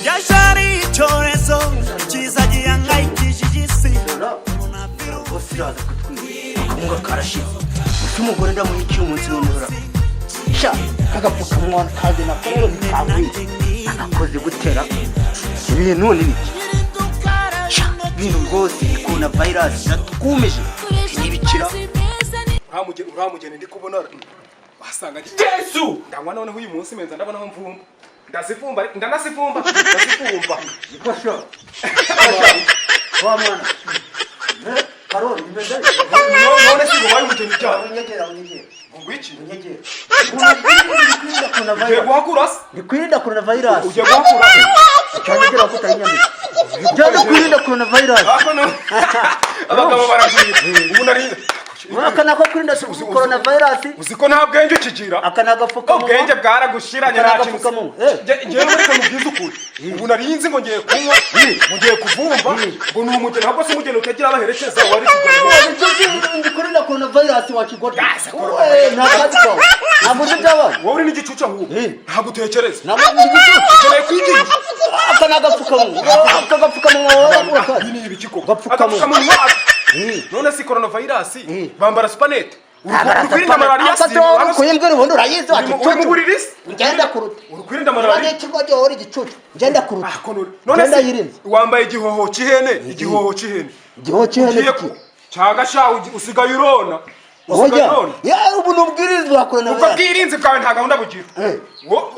Byari icyorezo cyiza gihangayikishije isi. Rwose iraza kutwica, akawunga karashize. Gusa umugore ndamuha iki umunsi noneho? Sha, kagapfukamunwa kaze nako rero ntikagwiye, agakoze gutera ibintu ni biki? Sha, ibintu rwose ni corona virus iratwumije, ntibikira. Uramugeni ndi kubona wasanga Yesu! Ndanywa noneho uyu munsi menza ndabona aho mvumba, ndazivumba, ndanazivumba, ndazivumba. Niko sha, wa mwana. Karori bimeze? None si ubaye umugeni ryari? Unyegera, unyegera. Ngo iki? Unyegera. Ndi kwirinda corona Ugiye virus. guhakura se? Ndi kwirinda corona virus. Ugiye guhakura se? Cyanyegera ko utayinyambika. Njye ndi kwirinda corona virus. Ako no abagabo baragwira ubu nari Aka nako kwirinda corona virus. Uzi ko nta bwenge ukigira? Aka ni agapfukamunwa. Ubwenge bwaragushiranye, Aka ni nta kintu. agapfukamunwa. Njyewe reka mubwize ukuri, ubu nari nzi ngo ngiye kunywa, ngo ngiye kuvumba, ngo ni umugeni. Ahubwo se umugeni utagira abaherekeza wari kugana? Ndi kurinda corona virus wa kigoryi. Nta kazi kawe, ntabwo uzi ibyabaye. Wowe uri n'igicucu ahubwo. Ntabwo utekereza. Ntabwo ndi igicucu. Ukeneye kwigisha. Aka ni agapfukamunwa, aka gapfukamunwa wowe urakazi. Ibi ni ibiki koko? Agapfukamunwa. Agapfukamunwa. None si coronavirus bambara supanete? Uri kwirinda malariya si? Kuyimbwira ubundi urayizi wa Uri mu gicucu. buriri se? Ngenda kuruta. Uri kwirinda Niba malariya? n'ikigo wowe uri igicucu, ngenda kuruta. Ako none Ngenda se yirinze. wambaye igihoho cy'ihene, igihoho cy'ihene? Igihoho cy'ihene? Ugiye Iki? Cyangwa sha usigaye urona, usigaye Oya. urona. Ya, ubu ni ubwirinzi bwa corona Ubwo virus. bwirinzi bwawe nta gahunda bugira.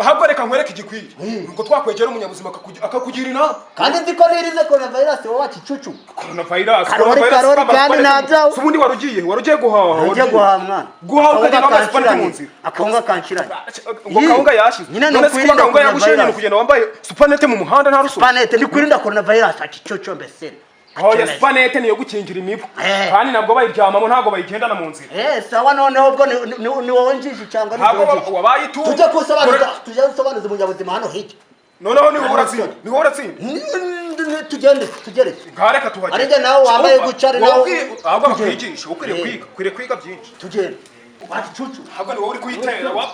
Ahubwo reka nkwereke igikwiye, nuko twakwegera umunyabuzima akakugira inama. Kandi nzi ko nirinze corona virus, wowe wa gicucu. Coronavirus. Karori, coronavirus, karori, kwambara kandi supanete. ntabyawe. Si ubundi wari ugiye guhaha? Wari Ugiye guhaha mwana. Guhaha ukagenda Akawunga wambaye supanete mu kanshiranye. nzira? Akawunga kanshiranye. Ngo kawunga yashize? Nyine ni None se kuba ukwirinda kawunga yagushiranye ni coronavirus. ukugenda wambaye supanete mu muhanda nta rusoro? Supanete, ndi kwirinda coronavirus wa gicucu mbese. Oya, supanete niyo gukingira imibu. Kandi nabwo bayiryamamo, ntabwo bayigendana mu nzira. Sawa, noneho ubwo ni wowe njiji cyangwa ni Ntabwo wowe njiji? wabaye itungo. Tujye gusobanuza umunyabuzima hano hirya. Noneho niwe uratsinda, niwe uratsinda. Tugende, tugere. Ngaho reka tuhagere. Ari njye nawe wambaye gutya, ari Wowe nawe- ahubwo Tugende. bakwigisha, ukwiriye kwiga, ukwiriye kwiga byinshi. Tugende wa gicucu. Ahubwo ni wowe uri kuyitera wa wowe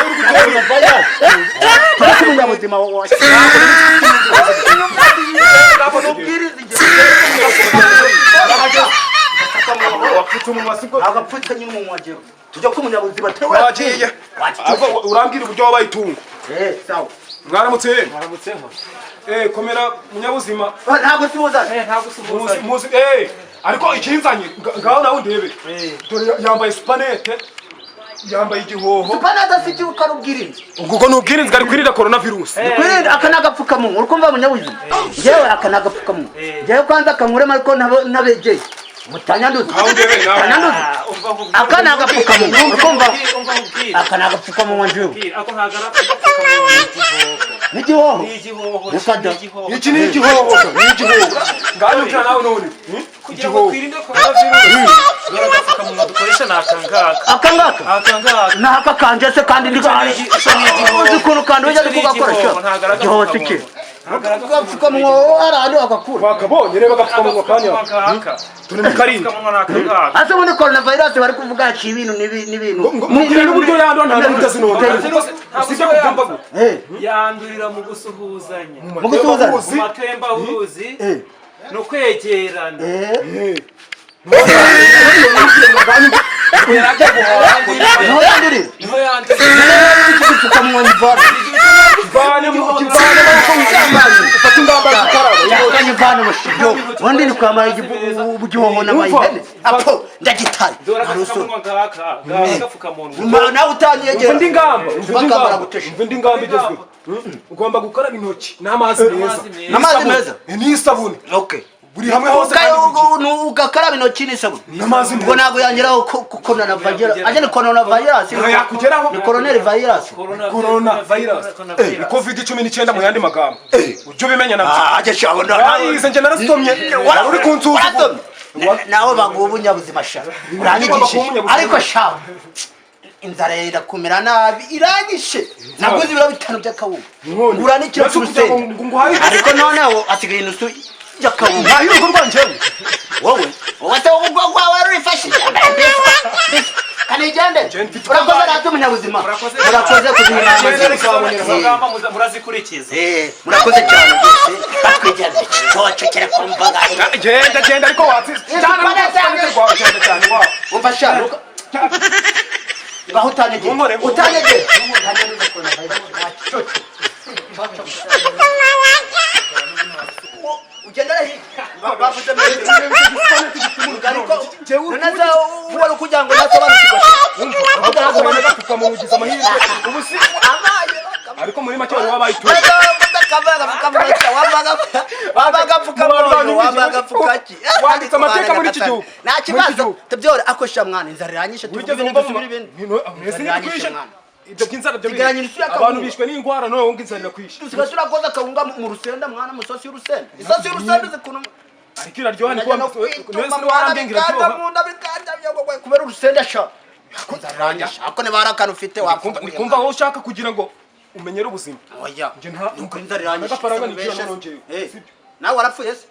uri gutera. Tujye ku munyabuzima wa Ntabwo ubwiriza igihe. Wapfutse umunwa sibwo? Agapfutse nyine umunwa njyewe. Tujya ku munyabuzima. Wagiye. Ahubwo urambwira uburyo wabaye itungo. Sawa. Mwaramutse. Mwaramutseho. Komera munyabuzima. Ntabwo sibuza. Ntabwo Muzi usuhuzanya. muzi, ariko ikinzanye ngaho nawe ndebe. Dore yambaye supanete, yambaye igihoho. Supanete si ikibuga, ari ubwirinzi. Ubwo ni ubwirinzi, ari kwirinda coronavirus. Kwirinda. Aka ni agapfukamunwa, uri kumva munyabuzima? Njyewe aka ni agapfukamunwa. Njyewe kwanza akankuremo, ariko ntabegeye mutanyanduza. Aho ndebe nawe. Mutanyanduza. Umva nkubwire. Aka ni agapfukamunwa, uri kumva? Umva nkubwire. Aka ni agapfukamunwa njyewe. Nkubwire, ako ntabwo ari agapfukamunwa, ni igihoho. N'igihoho. Ni igihoho. Reka da. Ni igihoho. Iki ni igihoho, ni igihoho. Ngaho nyumvira nawe none. Kugira ngo Igihoho. twirinde coronavirus, dore agapfukamunwa dukoresha ni aka ngaka. Aka ngaka? Aka ngaka. Ni aka kanje se? Kandi ndi Icyo ni igihoho. uzi ukuntu kandi ujya Icyo ni kugakoresha? igihoho, ntabwo ari Igihoho si iki? agapfukamunwa. Agapfukamunwa wowe hari ahandi wagakura? Wakabonye, reba agapfukamunwa kanya. Agapfukamunwa ngaka. Turi mu karindwi. Agapfukamunwa ni aka ngaka. Ase ubundi coronavirus bari kuvuga yaciye ibintu n'ibintu. Mubwire n'uburyo yandura, nta n'umwe utazinonda. Ntabwo Usibye kubyumva gutya. Yandurira mu gusuhuzanya. Mu gusuhuzanya. Mu matembabuzi no kwegerana. Niho yandurira? Niho yandurira. Iki gipfukamunwa nyivana. Kivane mu kivane amaboko, ufate ingamba zo gukaraba. Kanyivana ubushijo ubundi ni kwambara igihoho n'amayihene apo ndagitaye. Dore Haruso. agapfukamunwa ngaka, ngaka agapfukamunwa. Nawe utanyegera. Umva indi ngamba, umva indi Bakambara ngamba, gutesha. umva indi ngamba igezweho. Ugomba gukaraba intoki n'amazi meza. N'amazi meza. N'amazi meza? N'isabune. Okay. Buri hamwe hose kandi buri gihe. Ugakaraba intoki n'isabune. N'amazi Ubwo meza. ntabwo yangeraho corona virus, aje ni corona virus. Ntabwo yakugeraho. Ni coronel virus. Corona virus. Ni COVID-19 mu yandi magambo. Ujye ubimenya nabyo. Ah, aje shabona. Warize, njye narasomye. Wari uri kunsuzugura. Warasomye? Nawe baguha ubunyabuzima sha, uranyigishije. Umunyabuzima. Ariko sha, inzara irakumera nabi, iranyishe. Naguze ibiro 5 by'akawunga, None. ngura n'ikiro Mbese kugira cy'urusenda. ngo nguhaye- Ariko noneho asigaye inusu y'akawunga. Ntahe urugo rwanjye. Wowe se ubwo rwawe rurifashije mbese? Kandi Kanigende. Njye mfite Urakoze uko radiyo umunyabuzima. Murakoze. Murakoze kuduha inama Izo ngamba murazikurikiza. Murakoze cyane rwose. Batwigenze igicoco kiri ku mbaga. Genda genda, ariko watsinze cyane n'urwego rwawe, genda cyane wawe. Umva sha, ngaho utanyegera. Ntunkore. Utanyegera. Ugendera hirya. Bavuze ariko none se wari kugira ngo nasobanukirwe? Ahubwo wahuye n'agapfukamunwa ugize amahirwe ubu si, ariko muri make wari wabaye itungo. Wanditse amateka muri iki gihugu. Nta Muri iki kibazo, gihugu. tubyore akosha mwana, inzara iranyishe. Wigeze Tuvuge wumva ibindi, dusubire ibindi. mwese Inzara iranyishe, ntibikwishe mwana. Ibyo by'inzara byo Sigaranye inusu y'akawunga. Abantu bishwe n'indwara, none wowe inzara irakwishe. Dusigaye turakoza akawunga mu rusenda mwana, mu sosi y'urusenda, isosi y'urusenda uzi ukuntu Ariko iraryoha, niko Najya no mwese kwituma mwana, warambwiye ngo bikanda iraryoha. mu nda, bikanda kubera urusenda sha. Inzara iranyishe, ako niba hari akantu ufite wapfa. Ndikumva wowe ushaka kugira ngo umenyere ubuzima. Oya. Njye nta Nuko inzara iranyishe. Agafaranga nigira Ubeshe se. nongeye. Sibyo. Nawe warapfuye se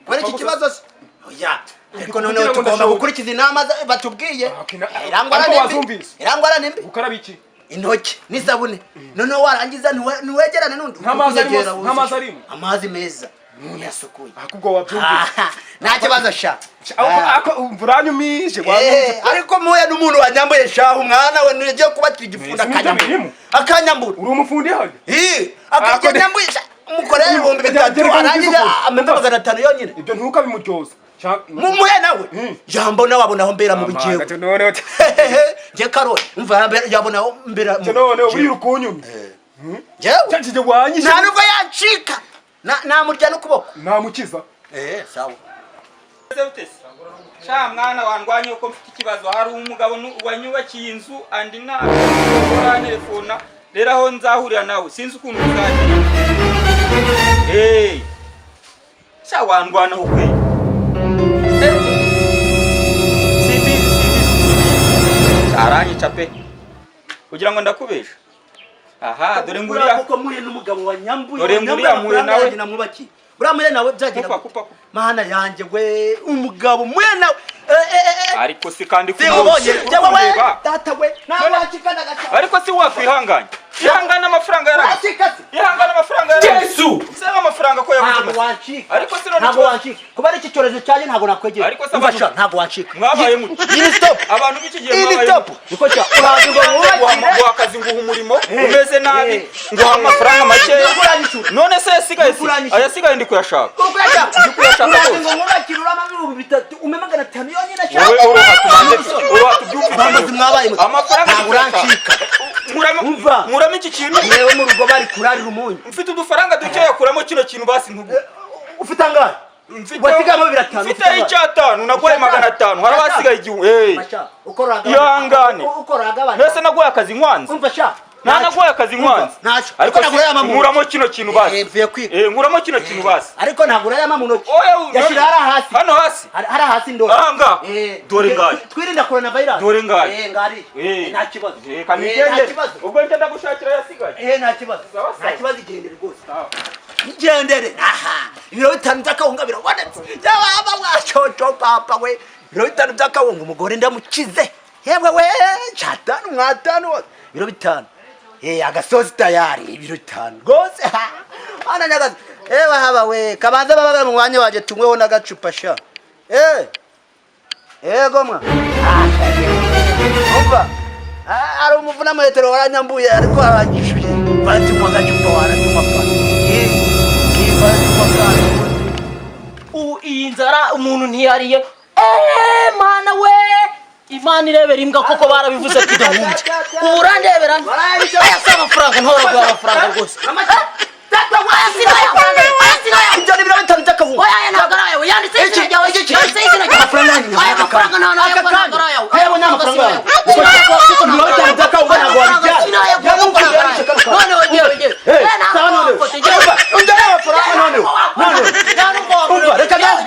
kubera iki Gusa- kibazo se? Oya, ariko Kugira noneho ngo tugomba ndashoboye. gukurikiza inama batubwiye. Ah, okay, Irangwa ariko nimbi. wazumvise. Irangwa nimbi. Gukaraba iki? Intoki n'isabune, noneho warangiza ntiwegerane n'undi. Nta mazi arimo- Kunyegera nta mazi wuzuye. arimo? Amazi meza yasukuye. Ariko ubwo wabyumvise. Ah, nta kibazo sha. Ako umva uranyumije wanyumije. Ariko muhuye n'umuntu wanyambuye shahu mwana we, ngiye kubatira igifunda Mwese nibyo akanyambura. birimo. Akanyambura. Uri umufundi hano. Akajya Ako- nyambuye sha, umukorera ibihumbi Gereka bitatu nkubwize arangiza ukuri. amembe 500 yonyine. Ibyo ntukabimuryoze. Mumuhe nawe. Jambo nawe abona aho mbera mu bigewe. None Nge Karoli, umva yabona aho mbera mu none uriruka ukunyumye. Jewe Cyagiye wanyishe. nta nubwo yancika. Namurya n'ukuboko. Namukiza. Sawa. Sha mwana, wandwanye uko mfite ikibazo. Hari umugabo wanyubakiye inzu andi nabi urantelefona, rero aho nzahurira nawe sinzi ukuntu bizagenda. Sha wandwanaho kwe. Simbizi, simbizi, aranyica pe kugira ngo ndakubesha. Aha dore nguriya. Kuko muhe n'umugabo wanyambuye. Dore Wanyambuye nguriya muhe amafaranga nawe. yanjye namwubakiye. Buriya muhe nawe byagenda Kupa, gute? kupa, kupa. Mana yanjye we, umugabo muhe nawe. Ariko si kandi Sinkubonye jewe we. kureba. Data we, nawe wacika ndagaca. Ariko si wakwihanganya, ihangane, amafaranga yarabuze. Wacika se. Ihangane, amafaranga yarabuze. Yesu sema amafaranga ko yabuze. Ntabwo wancika. Ariko si none Ntabwo ikibazo- wancika kubera iki cyorezo cyaje, ntabwo nakwegera. Ariko se Umva abantu- sha, ntabwo wancika. Mwabaye mute? Iyi stop. Abantu b'iki gihe Iyi mwabaye stop. mute? Niko sha, uraje ngo wubakire. Nguha akazi, nguha umurimo umeze nabi, nguha amafaranga makeya. Nubwo uranyishyura. None se yasigaye si Nubwo uranyishyura. ayasigaye ndi kuyashaka. Urashaka. Kuyashaka Uraje rwose. ngo mwubakire, urama 3000, umpe 500 yonyine sha. Wowe uroha tubanze, uroha tubyumvikane. Amazi mwabaye mute? Amafaranga Ntabwo ndi kuyashaka. urancika. Nkuramo. Umva. Nkuramo iki kintu. Mwewe mu rugo bari kurarira umunyu. Mfite udufaranga dukeya, kuramo kino kintu basi ntugu. Ufite angahe? Mfite Wasigayemo 500, mfite ufite angahe? icyatanu naguhaye 500, hari abasigaye igihumbi. Masha, uko uragabana. Ihangane. Uko uragabana. Mbese naguhaye akazi nkwanze? Umva sha. Nta naguhaye akazi nkwanze. Ntacyo. Ariko Ariko ntabwo urayama mu ntoki. nkuramo kino kintu basi. Mvuye kwiga. Nkuramo kino kintu basi. Ariko ntabwo urayama mu ntoki. Oya, Yashyira hariya hasi. Hano hasi. Hariya hasi ndora. Aha ngaha. Dore ngayo. Twirinda coronavirus. Dore ngayo. Ngari. Nta kibazo. Kanigendere. Nta kibazo. Ubwo njye ndagushakira ayasigaye. Nta kibazo. Sawa, Nta sawa. kibazo, igendere rwose. Igendere. Aha. Ibiro 5 by'akawunga birabonetse. Yaba mwacoco papa we. Ibiro 5 by'akawunga, umugore ndamukize. Yewe we, cyatanu mwatanu. Ibiro 5. Agasozi tayari ibiro 5 rwose. Ana nyagazi. Haba we, kabanza babaga mu mwanya waje tunyweho n'agacupa sha. Ego mwa. Umva. Ari umuvuna metero waranyambuye ariko aranyishuye. Bati mwa gacupa waratuma pa. Bati mwa gacupa. Ubu iyi nzara umuntu ntiyariye. Mana we, Imana irebera imbwa koko, barabivuze ko idahumbya. Ubu urandebera aya si amafaranga, ntoraguha amafaranga rwose. Aya si nayo, aya si nayo. Ibyo ni ibiro 5 by'akawunga. Oya, aya ntabwo ari ayawe, yanditseho izina ryawe, yanditseho izina ryawe. Amafaranga yanyu. Aya mafaranga nta nayo, Aka ntabwo ari ayawe. kanya. Aya ni amafaranga yawe. Ibiro 5 by'akawunga ntabwo wabijyana. None wegewe, wegewe. Sawa none. Umva, umva amafaranga none. None. Umva, reka nawe.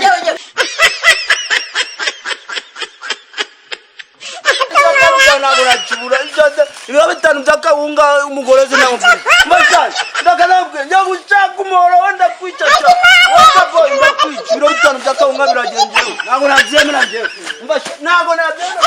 Ntabwo nakibura ibiro 5 by'akawunga, umugore sinamubwira. Mbashaka ndakanabwira njya gushaka umuhoro we, ndakwica sha. Wakaboye, ndakwica. Ibiro 5 by'akawunga biragengewe, ntabwo nabyemera njyewe. Mbasha, ntabwo nabyemera.